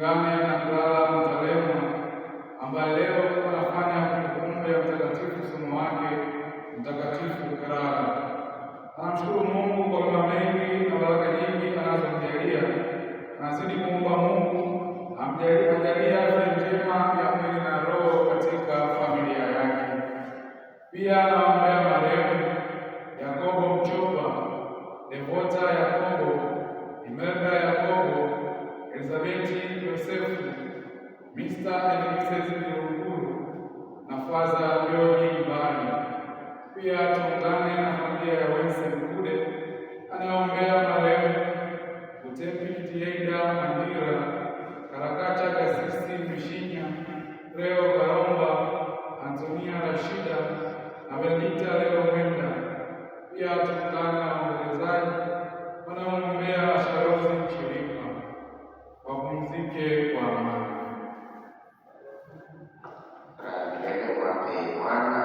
Tuungane na Clara Mtalemwa ambaye leo anafanya kumbukumbu ya mtakatifu somo wake Mtakatifu Clara. Anamshukuru Mungu kwa mema mengi na baraka nyingi anazomjalia. Anazidi kumwomba Mungu amjalie afya njema ya mwili na roho katika familia yake. Pia anaombea marehemu Yakobo Mchopa, Devota Yakobo, Imelda Yakobo, Elizabeti Yosefu, Mr. and Mrs. Iluguru na Father George Mbani. Pia tuungane na familia ya Wense Mkude anaombea marehemu Utembi Kitienda Mandira, Karakacha Kasisi Mishinya, Leo Karomba, Antonia Rashida na Benedikta Leo Mwenda. Pia tuungane na waombolezaji wanaomwombea Asharozi Chilima, wapumzike kwa amani. Milele wape Bwana.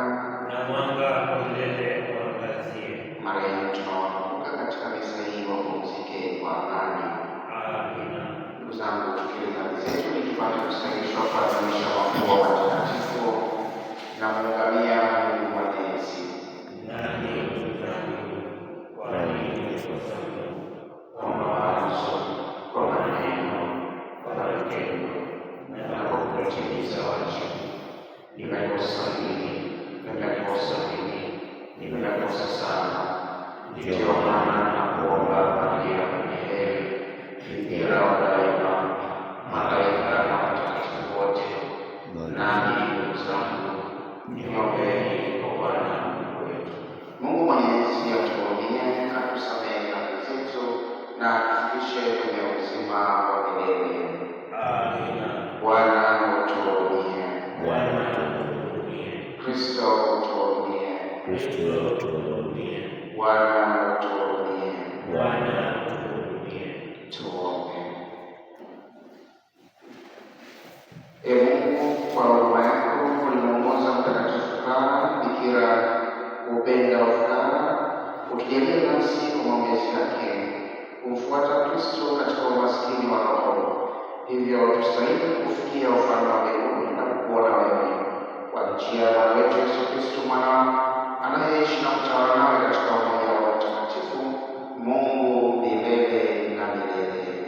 Na mwanga wa milele uangazie. Marehemu tunawakumbuka katika misa hii, wapumzike kwa amani. Amina. Ndugu zangu, tukiri dhambi zetu ili tupate kustahilishwa kuadhimisha mafumbo matakatifu na muungamia Mungu Mwenyezi. Nani ndugu zangu, kwani nimekosa Kwa mawazo, kwa maneno, kwa matendo na kwa kutotimiza wajibu. Nimekosa mimi, nimekosa mimi, nimekosa sana. Ndiyo maana nakuomba Maria mwenye heri, bikira wa daima, malaika na watakatifu wote, nanyi ndugu zangu, niombeeni kwa Bwana Mungu wetu. Mungu Mwenyezi atuhurumie, atusamehe dhambi zetu na atufikishe kwenye uzima wa milele. Amina. Bwana utuhurumie. Bwana tuhurumie. Kristo utuhurumie. Kristo tuhurumie. Bwana utuhurumie. Bwana tuhurumie. Tuombe. E Mungu, kwa huruma yako ulimuongoza Mtakatifu Klara, bikira upenda ufukara, utujalie nasi kwa maombezi yake kumfuata Kristo katika umaskini wa roho, hivyo tustahili kufikia ufalme wa mbinguni na kukuona wewe, kwa njia ya Bwana wetu Yesu Kristo mwanao, anayeishi na kutawala nawe katika umoja wa Mtakatifu, Mungu milele na milele.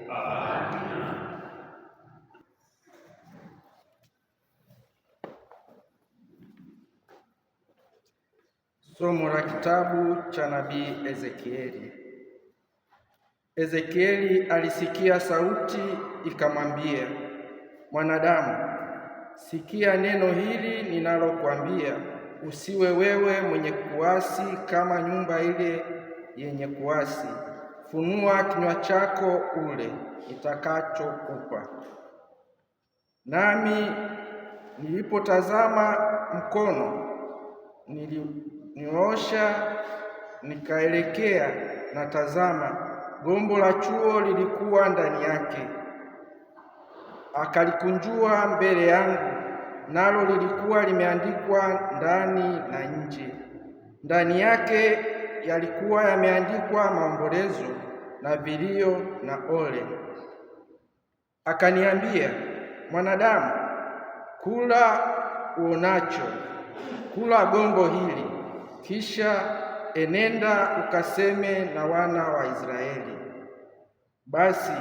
Amina. Somo la kitabu cha nabii Ezekieli. Ezekieli alisikia sauti ikamwambia, mwanadamu, sikia neno hili ninalokuambia, usiwe wewe mwenye kuasi kama nyumba ile yenye kuasi. Funua kinywa chako ule nitakachokupa. Nami nilipotazama mkono nilinyoosha nikaelekea, na tazama, gombo la chuo lilikuwa ndani yake. Akalikunjua mbele yangu, nalo lilikuwa limeandikwa ndani na nje. Ndani yake yalikuwa yameandikwa maombolezo na vilio na ole. Akaniambia, mwanadamu, kula uonacho, kula gombo hili, kisha enenda ukaseme na wana wa Israeli. Basi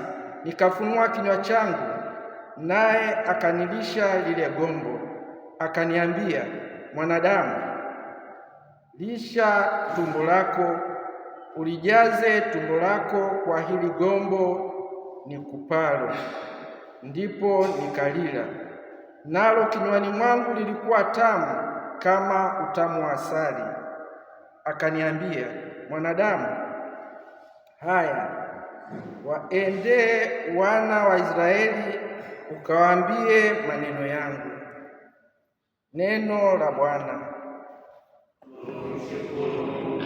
nikafunua kinywa changu, naye akanilisha lile gombo. Akaniambia, mwanadamu, lisha tumbo lako, ulijaze tumbo lako kwa hili gombo nikupalo. Ndipo nikalila, nalo kinywani mwangu lilikuwa tamu kama utamu wa asali. Akaniambia, mwanadamu, haya waendee wana wa Israeli ukawaambie maneno yangu. Neno la Bwana. Tumshukuru Mungu.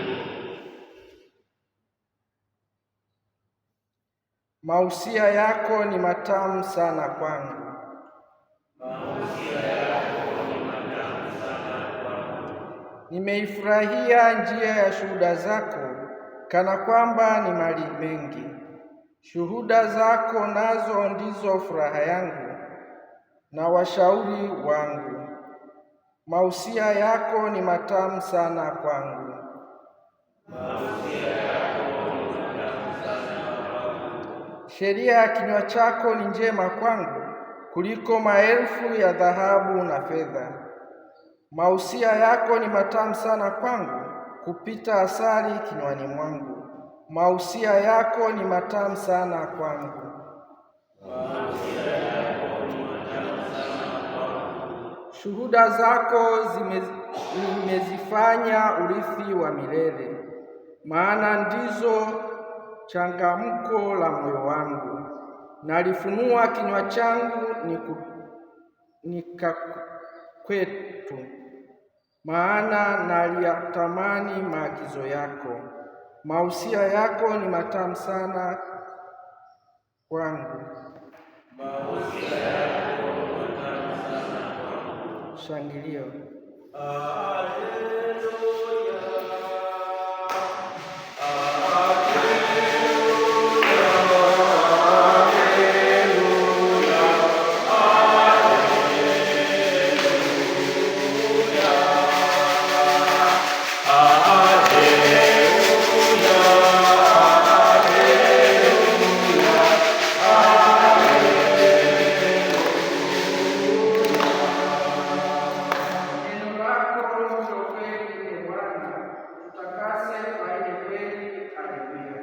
Mausia yako ni matamu sana kwangu. Mausia yako ni matamu sana kwangu. Nimeifurahia njia ya shuhuda zako, kana kwamba ni mali mengi. Shuhuda zako nazo ndizo furaha yangu na washauri wangu. Mausia yako ni matamu sana kwangu. Sheria ya kinywa chako ni njema kwangu kuliko maelfu ya dhahabu na fedha. Mausia yako ni matamu sana kwangu kupita asali kinywani mwangu. Mausia yako ni matamu sana kwangu. Shuhuda zako nimezifanya urithi wa milele, maana ndizo changamko la moyo wangu. Nalifunua kinywa changu nikakwetu, maana naliyatamani maagizo yako. Mausia yako ni matamu sana kwangu. Shangilio. Neno lako ndilo kweli, e Bwana, tutakase kwa ile kweli. Haleluya.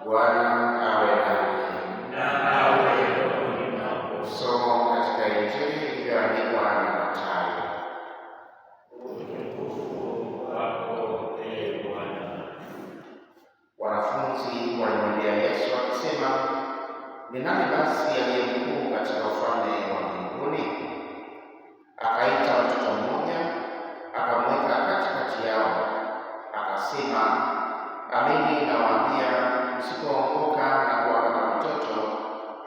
Bwana awe nanyi. Na awe rohoni mwako. Somo katika Injili iliyoandikwa na Mathayo. Utukufu wako, ee Bwana. Wanafunzi walimwendea Yesu akisema, ni nani basi aliye mkuu katika ufalme wa mbinguni? Akaita mtoto mmoja, akamweka katikati yao, akasema, amini nawaambia, msipookoka na kuwa kama mtoto,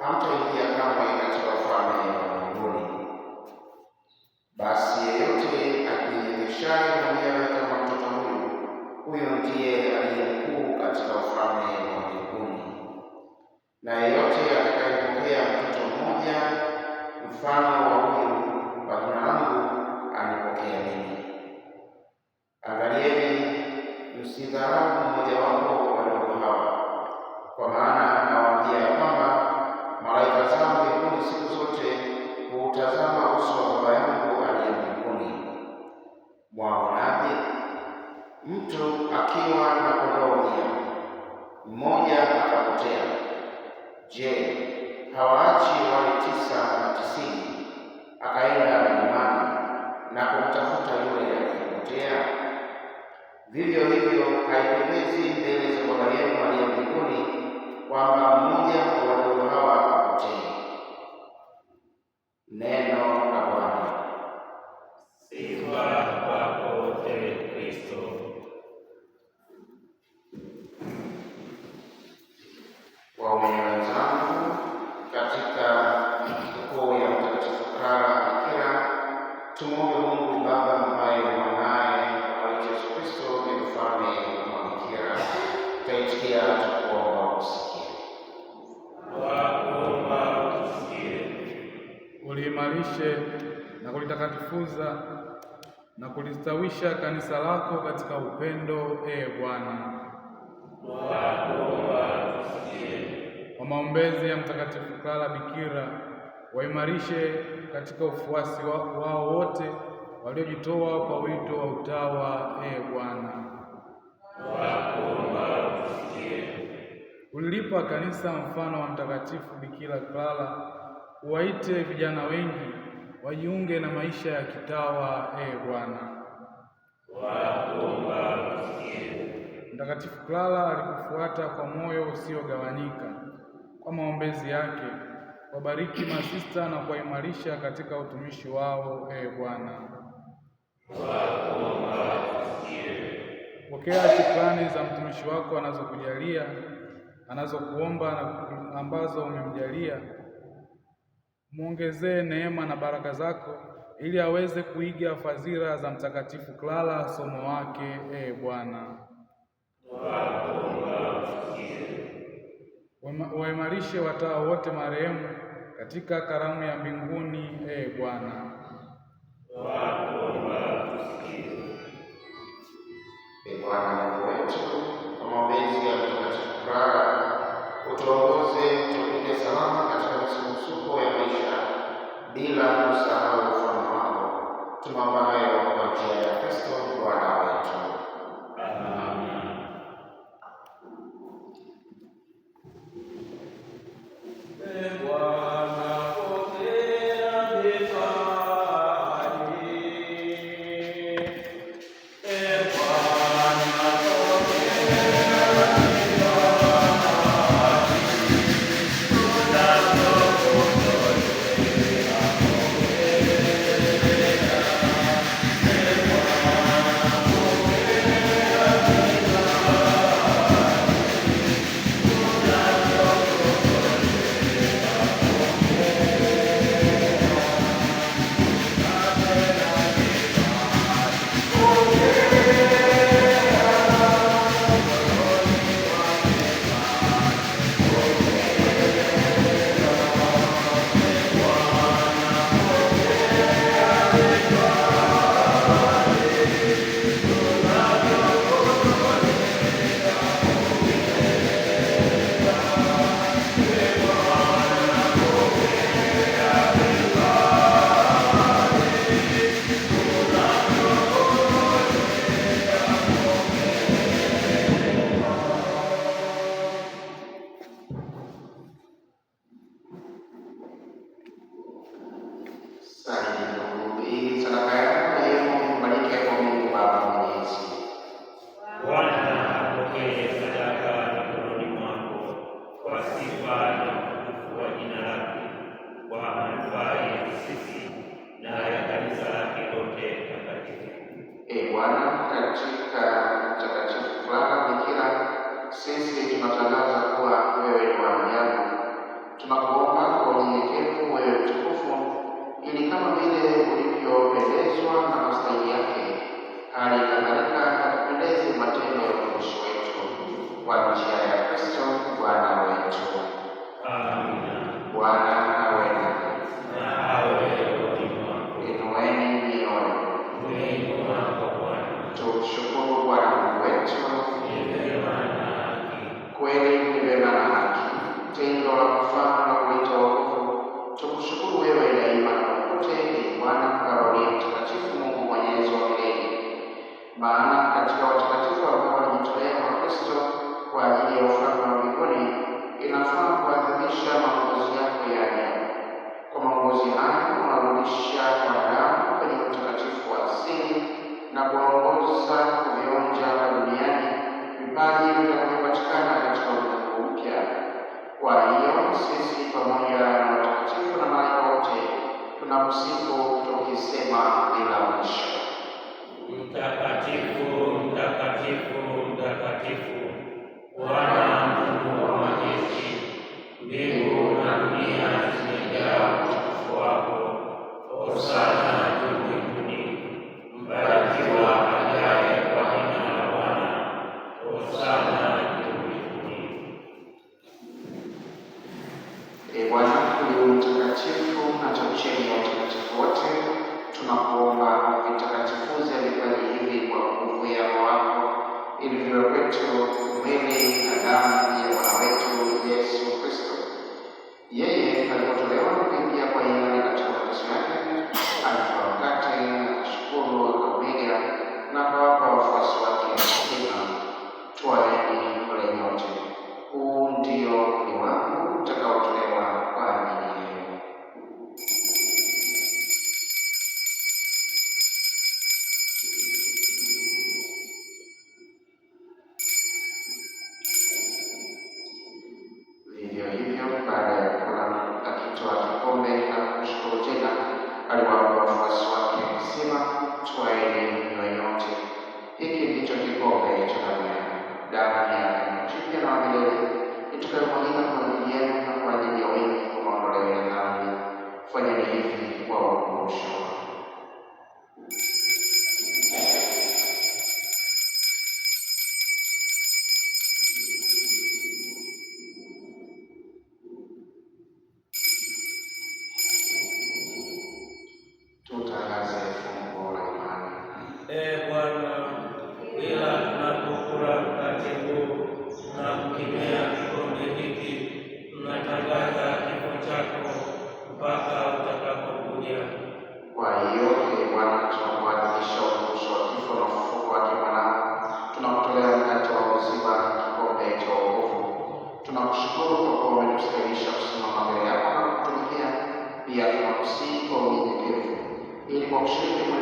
hamtaingia kamwe katika ufalme wa mbinguni. Basi yeyote ajinyenyeshaye mwenyewe kama mtoto huyu, huyo ndiye aliye mkuu katika ufalme wa mbinguni. Na yeyote atakayempokea mtoto mmoja mfano wa huyu kwa jina langu, anipokea mimi. Angalieni, msidharau mmojawapo wa wadogo hawa, kwa maana nawaambia ya kwamba malaika zao mbinguni siku zote huutazama uso wa Baba yangu aliye mbinguni. Mwaonaje? Mtu akiwa na kondoo 100, mmoja akapotea, je, hawaachi wale 99 akaenda milimani na kumtafuta yule aliyepotea? Vivyo hivyo haipendezi mbele za Baba yenu aliye mbinguni kwamba mmoja wa wadogo hawa apotee. Neno la Bwana. Sifa kwako, ee Kristo. Waumini wenzangu, katika sikukuu ya Mtakatifu Klara Bikira, tumwombe Mungu Baba ambaye mwanaye Bwana wetu Yesu Kristo ni mfalme wa mabikira. Tutaitikia tukuomba usikie. Twakuomba utusikie. Uliimarishe na kulitakatifuza na kulistawisha kanisa lako katika upendo, ee Bwana. Twakuomba utusikie. Kwa maombezi ya Mtakatifu Klara Bikira, waimarishe katika ufuasi wao wote waliojitoa kwa wito wa utawa, ee Bwana. Twakuomba utusikie. Ulilipa kanisa mfano wa Mtakatifu Bikira Klara, uwaite vijana wengi wajiunge na maisha ya kitawa, ee Bwana. Twakuomba utusikie. Mtakatifu Klara alikufuata kwa moyo usiogawanyika. Kwa maombezi yake Wabariki masista na kuwaimarisha katika utumishi wao, ee Bwana. Pokea shukrani za mtumishi wako anazokujalia, anazokuomba na ambazo umemjalia. Muongezee neema na baraka zako ili aweze kuiga fadhila za Mtakatifu Clara somo wake, ee Bwana. Waimarishe watawa wote marehemu katika karamu ya mbinguni, ee Bwana. Ee Bwana Mungu wetu, kwa maombezi ya Mtakatifu Clara, utuongoze tupite salama katika misukosuko ya maisha bila kusahau ufalme wako. Tunaomba hayo kwa njia ya Kristo Bwana wetu. Bwana, pokea vipaji. Ee Bwana, pokea Sali ndugu, ili sadaka yako yenu ikubalike kwa Mungu Baba Mwenyezi. Bwana apokee sadaka mikononi mwako kwa sifa na utukufu wa jina lake, kwa manufaa yetu sisi na ya kanisa lake lote takatifu. Ee Bwana, katika Mtakatifu Clara Bikira, sisi tunatangaza kuwa wewe ni wa ajabu. Tunakuomba kwa unyenyekevu, wewe mtukufu, ili kama vile ulivyopendezwa na mastahili yake, hali kadhalika yakupendeze matendo ya utumishi wetu, kwa njia ya Kristo Bwana wetu. Amina. Bwana awe nanyi. Na awe rohoni mwako. Inueni mioyo. Tumeinua kwa Bwana. Tumshukuru Bwana Mungu wetu. Ni vyema na haki. Kweli ni vyema na haki, tendo la kufaa na kuleta wokovu. Tukushukuru wewe daima na popote, ee Bwana, Baba uliye mtakatifu, Mungu mwenyezi wa milele. Maana katika watakatifu ambao walijitolea kwa Kristo kwa ajili ya ufalme wa mbinguni, inafaa kuadhimisha maongozi yako ya ajabu. Kwa maongozi hayo unarudisha wanadamu kwenye utakatifu wa asili na kuwaongoza kuvionja hapa duniani vipaji vitakavyopatikana katika ulimwengu mpya. Kwa hiyo sisi pamoja na watakatifu na malaika wote tunakusifu tukisema bila mwisho. Mtakatifu, mtakatifu, mtakatifu, Bwana Mungu wa majeshi, mbingu na dunia zimejaa utukufu wako. Hosana juu mbinguni, mbarikiwa ajaye kwa jina la Bwana. Hosana juu mbinguni. Ee Bwana uliye mtakatifu na chemchemi ya utakatifu wote, tunakuomba uvitakatifuze vipaji hivi kwa nguvu ya Roho wako, ili viwe kwetu mwili na damu ya Bwana wetu Yesu Kristo. Yeye alipotolewa na kuingia kwa hiari katika mateso yake, alitwaa mkate, akashukuru, akaumega na akawapa wafuasi wake akisema, twaeni mle nyote, huu ndio mwili wangu utakaotolewa kwa ajili yenu. Vivyo hivyo, baada ya kula, akitwaa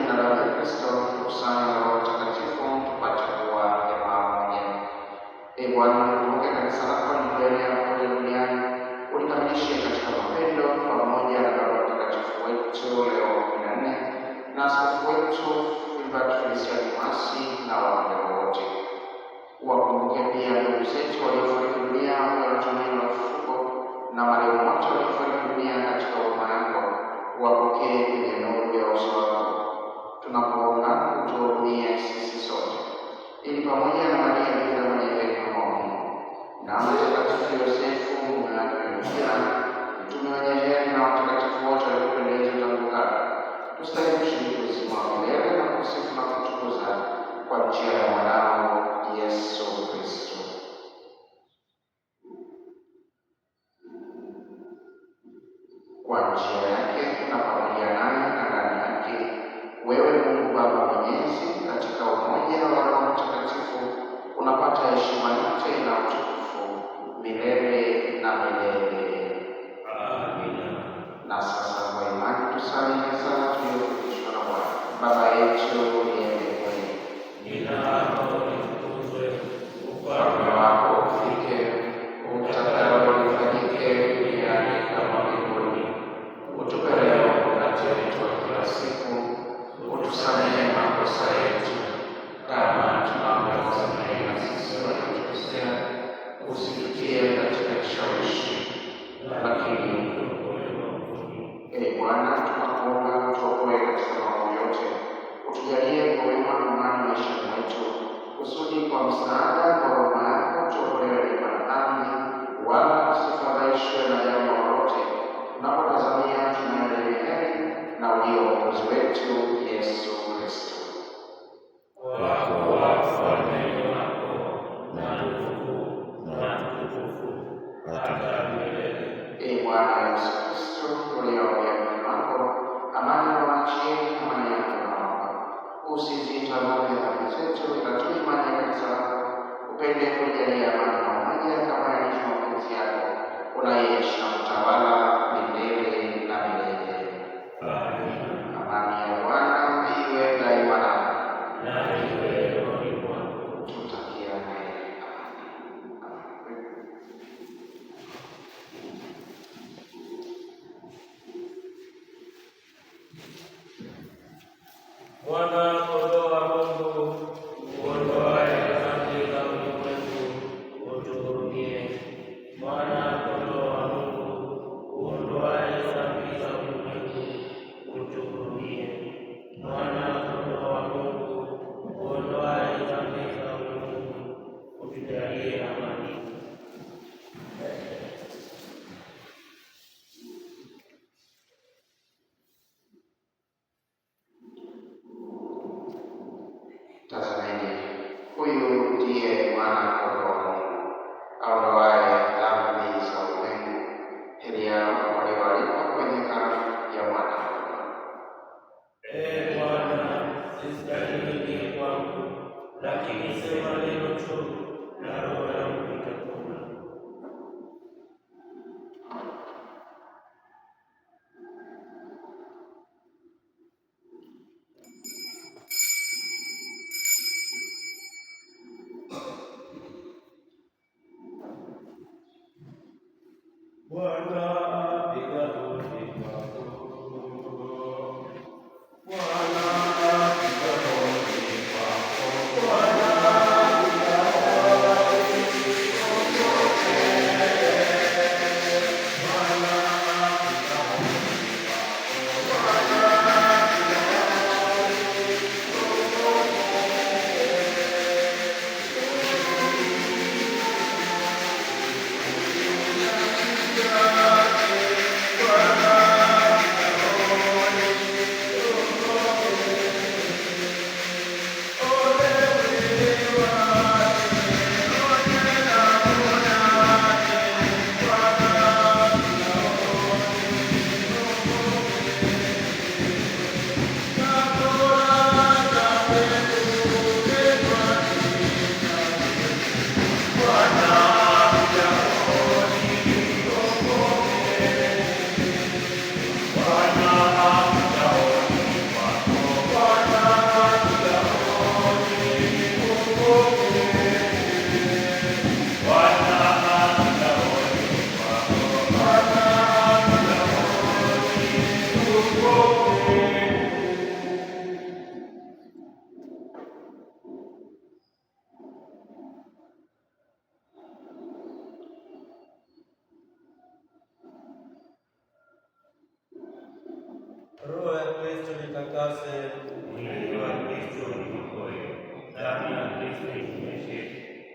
na damu ya Kristo, tukusanywe na Roho Mtakatifu tupate kuwa jamaa moja. Ee Bwana, ulikumbuke kanisa lako lililoenea kote duniani, ulikamilishe katika mapendo, pamoja na Baba Mtakatifu wetu Leo wa 14 na askofu wetu Filibert Felician Mwasi na waombewa wote. Wakumbuke pia ndugu zetu waliofariki dunia wakiwa na tumaini la ufufuko, na marehemu wote waliofariki dunia katika huruma yako, wapokee kwenye nuru ya uso wako. Tunapoomba utuhurumie sisi sote, ili pamoja na Maria Bikira mwenye heri mama wa Mungu na Mtakatifu Yosefu mume wake Bikira, mitume wenye heri na watakatifu wote waliokupendeza tangu kale, tustahili kushiriki uzima wa milele na kusifu na kutukuza kwa njia ya mwanao Yesu Kristo. Kwa njia yake na pamoja naye na ndani yake, wewe Mungu Baba Mwenyezi, katika umoja wa Roho Mtakatifu, unapata heshima yote na utukufu milele na milele. Amina. Na sasa kwa imani tusali sala tuliyofundishwa na Bwana. Baba yetu uliye mbinguni, Jina lako litukuzwe, ufalme ufalme wako ufike, utakalo lifanyike duniani kama mbinguni. Utupe leo mkate wetu wa kila siku, utusamehe makosa yetu kama tunavyowasamehe na sisi waliotukosea, usitutie katika kishawishi, lakini utuokoe maovuni. Ee Bwana, tunakuomba utuokoe katika maovu yote, utujalie kwa wema amani maishani mwetu, kusudi kwa msaada wa huruma yako tuokolewe daima na dhambi, wala tusifadhaishwe na jambo lolote, tunapotazamia tumaini lenye heri na ulio Mwokozi wetu Yesu Kristo. Kwa kuwa ufalme ni wako na nguvu na utukufu hata milele. Ee Bwana Yesu Kristo, uliyewaambia mitume wako, amani nawaachieni, amani yangu nawapa, usizitazame dhambi zetu, ila tu imani ya kanisa lako, upende kulijalia amani na umoja kama yalivyo mapenzi yako, unayeishi na kutawala milele na milele. Amina. Amani ya Bwana iwe daima nawe. Na iwe rohoni mwako. Tutakiane amani. Amani. Mwana kondoo wa Mungu uondoaye dhambi za ulimwengu, utuhurumie. Mwana kondoo wa Mungu uondoaye dhambi za ulimwengu, utuhurumie. Mwana kondoo wa Mungu uondoaye dhambi za ulimwengu, utujalie amani. Tazameni, huyu ndiye mwana kondoo wa Mungu aondoaye dhambi za ulimwengu. Heri yao walioalikwa kwenye karamu ya mwana kondoo. Ee Bwana, sistahili uingie kwangu, lakini sema neno tu, na roho yangu itapona. Bwana, piga hodi kwako. Bwana, piga hodi kwako. Bwana, piga hodi. Mwili wa Kristo uniokoe, damu ya Kristo itunyweshe,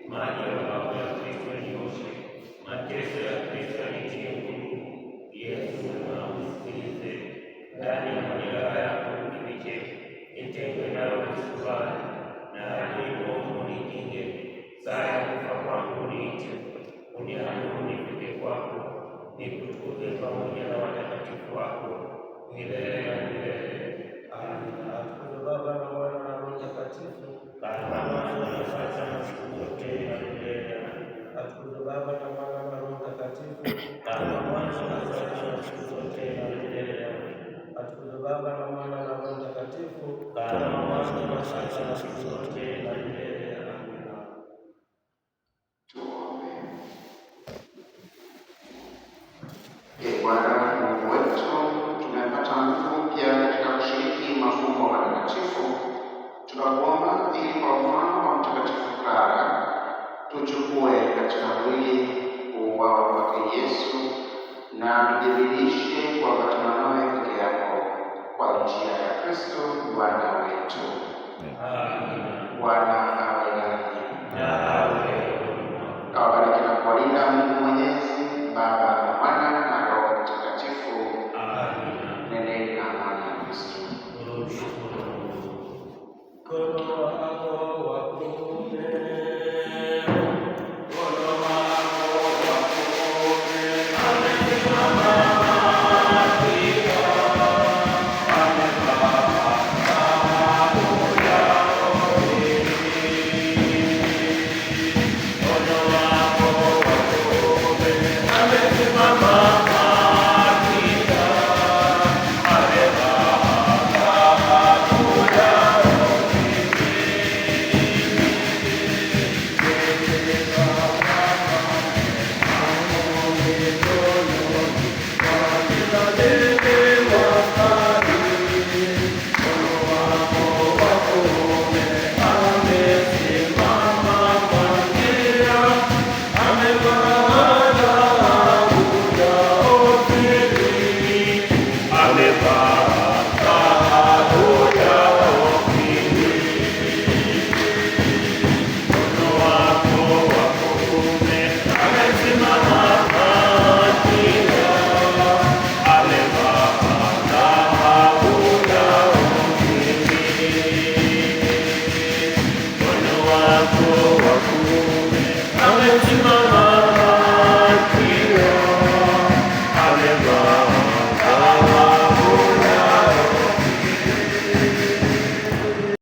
maji ya ubavu ya Kristo nioshe, mateso ya Kristo yanitie nguvu. Yesu mwema, unisikilize, ndani ya majeraha yako unifiche, nitengwe nawe nisikubali, na adui mwovu unikinge. Saa ya kufa kwangu uniite, uniamuru nifike kwako, nikutukuze pamoja na watakatifu wako milele na milele. Amina. Atukuzwe Baba na Mwana na Roho Mtakatifu. Kama mwanzo na sasa na siku zote na milele. Atukuzwe Baba na Mwana na Roho Mtakatifu. Kama mwanzo na sasa na siku zote na milele. Atukuzwe Baba na Mwana na Roho Mtakatifu. Kama mwanzo na sasa na siku zote na milele. Amina. Tuombe. Ee Bwana Mungu wetu, tumepata nguvu mpya katika kushiriki mafumbo matakatifu. Tunakuomba ili kwa mfano wa Mtakatifu Clara tuchukue katika mwili kuuawa kwake Yesu na tujiridhishe kuambatana nawe peke yako kwa njia ya Kristo Bwana wetu. Amina. Bwana